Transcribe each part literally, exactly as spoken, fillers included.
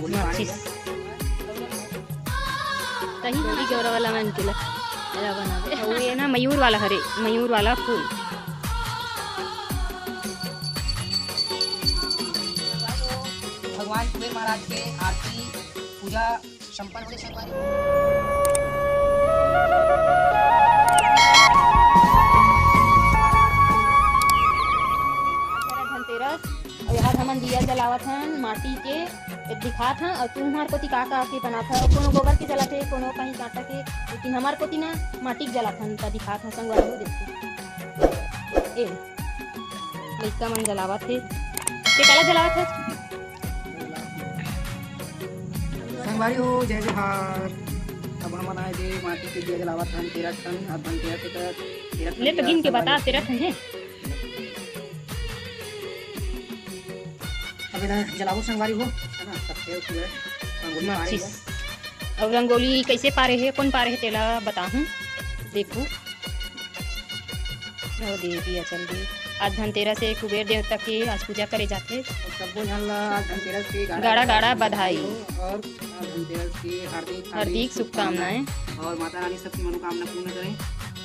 माचिस। तही डोरी गेवरा वाला मन के ला, एला बनाबे। अउ ये ना मयूर वाला हरे, मयूर वाला फूल। भगवान कुबेर महाराज के आरती पूजा संपन्न होने से हमारे धनतेरस। अउ यहाँ हमन दिया जलावत हन माटी के, ए दिखात हन। अउ तुम्हर कोती का का के बनात हव? कोनो गोबर के जलाथे, कोनो कहीं कांटा के, लेकिन हमर कोती ना माटी के जलात हन, त दिखात हन संगवारी हो। देखो, ए लइका मन जलावत हे। ते काला जलावत हे? संगवारी हो, जय जोहार। अब हमन आए जे माटी के दिया जलावत हन, तेरह ठन। अब धनतेरस के त तेरह ठन ले तो दिया गिन के बता, संगवारी। तेरह ठन हे। अब एला जलाबो संगवारी हो, है ना? तब तेल सुबह रंगोली पारे माचिस। हुआ। अउ रंगोली कइसे पारे हे, कोन पारे हे, तेला बताहूँ। देखो, अउ दे दिया चल दे। आज धनतेरस हे, कुबेर देवता के आज पूजा करे जाथे। अउ सब्बो झन ला आज धनतेरस के गाड़ा गाड़ा गाड़ा बधाई। अउ आज धनतेरस के हार्दिक हार्दिक हार्दिक शुभकामनाएं। शुभकामनाएं। अउ माता रानी सबकी मनोकामना पूर्ण करें।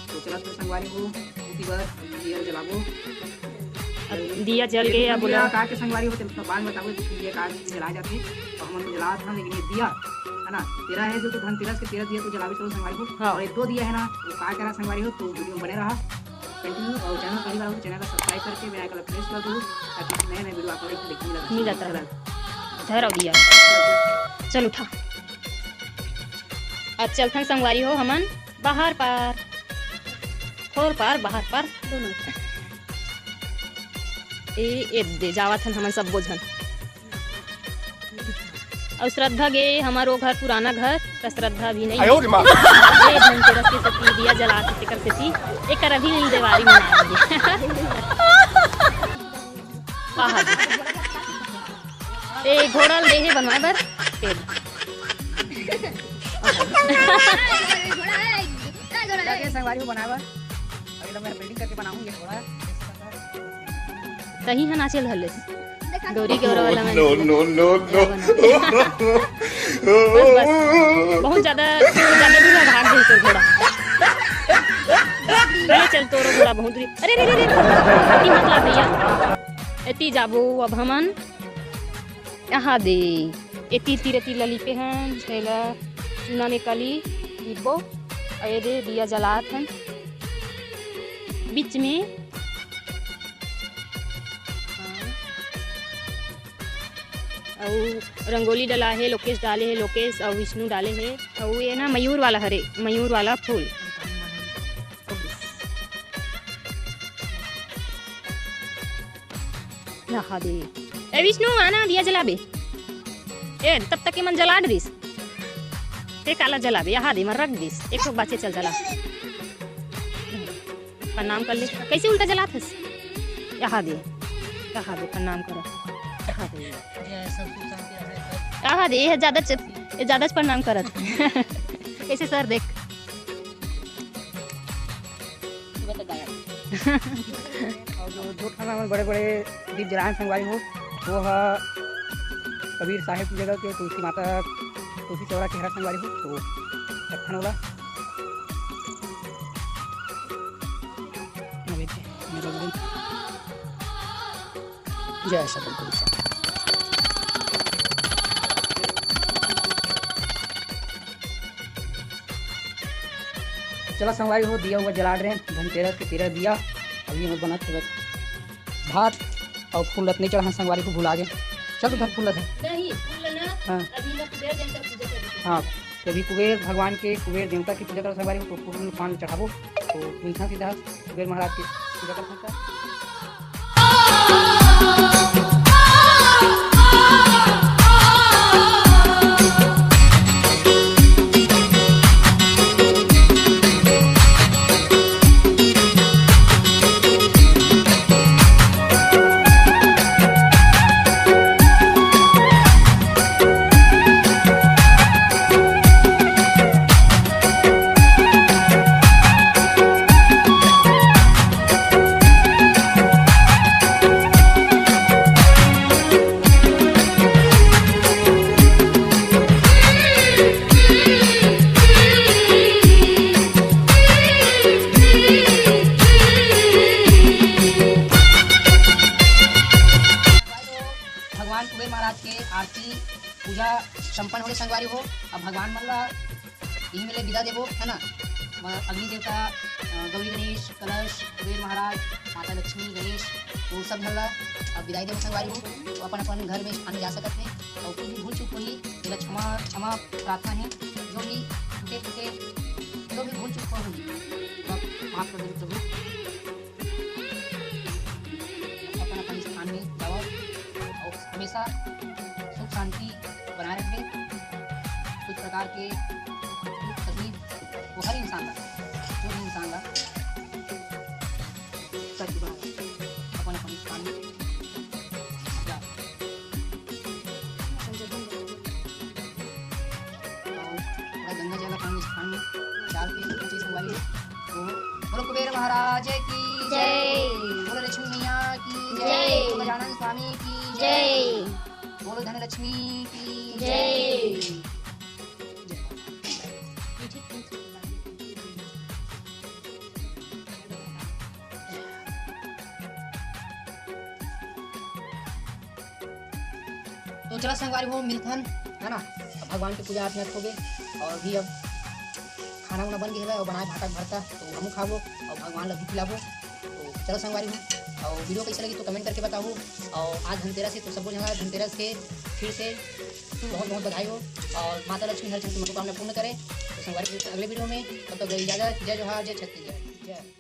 तो चला तो संगवारी हो, उसी बार दिया जलाबो। अब दिया जल ये गए, भी अब बोला। का के संगवारी हो, तेला बाद में बताबो, ये का के जलाए जाथे। तो हमन तो जलात हन, लेकिन ये दिया, है ना, तेरह हे जो, तो धनतेरस के तेरह दिया तो जलाबे चलो संगवारी हो। हाँ। अउ ये दो दिया हे ना, वो का करा संगवारी हो, तो video में बने रहा continue। अउ channel पहली बार हो तो channel ला subscribe करके bell icon ला press कर दो, ताकि नए नए video आप लोग को देखने मिला मिल जाता रहे। चला। धर अउ दिया। चल उठा। अब चलथन संगवारी हो हमन बाहर पार, खोर पार, बाहर पार, दोनों। ए, ए दे, जावत हन हमन सब्बो झन। अउ श्रद्धा गे, हमर ओ घर, पुराना घर, त श्रद्धा भी नहीं। आयो रे माँ। ए, धनतेरस के सेती दिया जलात हे, तेकर सेती एकर अभी नहीं देवारी मनाएंगे। आहा। ए, घोड़ा ल दे हे बनवाए बर, तेल। जाके संगवारी हो बनाए बर। अभी तो मैं building करके बनाऊंगी थोड़ा। तही ह नाचे ल धर लेस। डोरी गेवरा वाला मन। No, no, no, no। बस, बस। बहुत ज्यादा, ज्यादा दूर भाग गई तो घोड़ा। पहले चल तोरो घोड़ा बहुत दूर। अरे, अरे, अरे, अरे। एती मत ला भैया। एती जाबो अब हमन। यहाँ दे, एती तीर एती ला लिपे हन, तेला चूना में काली लिपबो। अउ ये दे, दिया जलात हन बीच में। हाँ। अउ रंगोली डला हे, लोकेश डाले हे, लोकेश अउ विष्णु डाले हे। अउ ये ना मयूर वाला हरे, मयूर वाला फूल। यहाँ दे। ए विष्णु, आना, दिया जलाबे। ए, तब तक के मन जला दिस। ते काला जलाबे, यहाँ दे, मन रख दिस। एक ठोक बाचे, चल जला। प्रणाम कर ले। कैसे उल्टा जलात हस? यहाँ दे। यहाँ दे, प्रणाम करो। यहाँ दे। यहाँ दे, ये ज्यादा च-, ये ज्यादा प्रणाम करत। कैसे सर देख। अउ जो, जो ठन हमन बड़े-बड़े दीप जलाएन संगवारी हो, वो ह कबीर साहेब की जगह के तुलसी माता, तुलसी चौरा के हरा संगवारी हो, तो रखन वाला। जय सतगुरु। चला संगवारी हो, दिया उया जला रहे हैं, धनतेरस के तेरह दिया। अभी हमर बनत हे भात अउ फूल ल त नहीं चढ़ा संगवारी हो, भुला गे। चल तो धर फूल ल धर। नहीं, फूल ल ना, हाँ। अभी मैं कुबेर देवता पूजा कर देती हूँ। हाँ, तो अभी कुबेर भगवान के, कुबेर देवता की पूजा करो संगवारी हो, तो फूल पान चढ़ाबो। तो मिलथन सीधा कुबेर महाराज के पूजा करथन का। भगवान कुबेर महाराज के आरती पूजा संपन्न होगे संगवारी हो। अब भगवान मन ला इही में ले विदा देबो, है ना? म-, अग्नि देवता, अ, गौरी गणेश, कलश, कुबेर महाराज, माता लक्ष्मी, गणेश, वो सब झन ला अब विदाई देबो संगवारी हो। तो अपन अपन घर में स्थान में जा सकत हे। और कुछ भी भूल चूक होही, तेला क्षमा, क्षमा प्रार्थना है। जो भी टूटे फूटे, जो भी भूल चूक होही, तो माफ कर देबो प्रभु। अपन अपन स्थान में जावव और हमेशा सुख शांति बनाए रखबे। कुछ प्रकार के दुख तकलीफ वो हर इंसान ला, जो भी इंसान ला कर चुका है, अपन अपन स्थान में जा। और थोड़ा गंगा जल अपन स्थान में डाल के पूजा संगवारी हो। तो बोलो कुबेर महाराज की जय। बोलो लक्ष्मी मैया की जय। बोलो गजानन स्वामी की जय। बोलो धनलक्ष्मी की जय। तो चला संगवारी हो, मिलथन, है ना? अब भगवान के पूजा आरती होगे और भी अब खाना उना बन गे हवय और बनाए भाटा भरता, तो हमू खाबो और भगवान ला भी खिलाबो। तो चलो संगवारी हो, और वीडियो कैसे लगी तो कमेंट करके बताओ। और आज धनतेरस है, तो सबो झन ला धनतेरस के फिर से बहुत बहुत बधाई हो और माता लक्ष्मी हर चीज की मनोकामना पूर्ण करे। तो संगवारी हो, अगले वीडियो में, तब तक इजाजत, जय जोहार, जय छत्तीसगढ़, जय।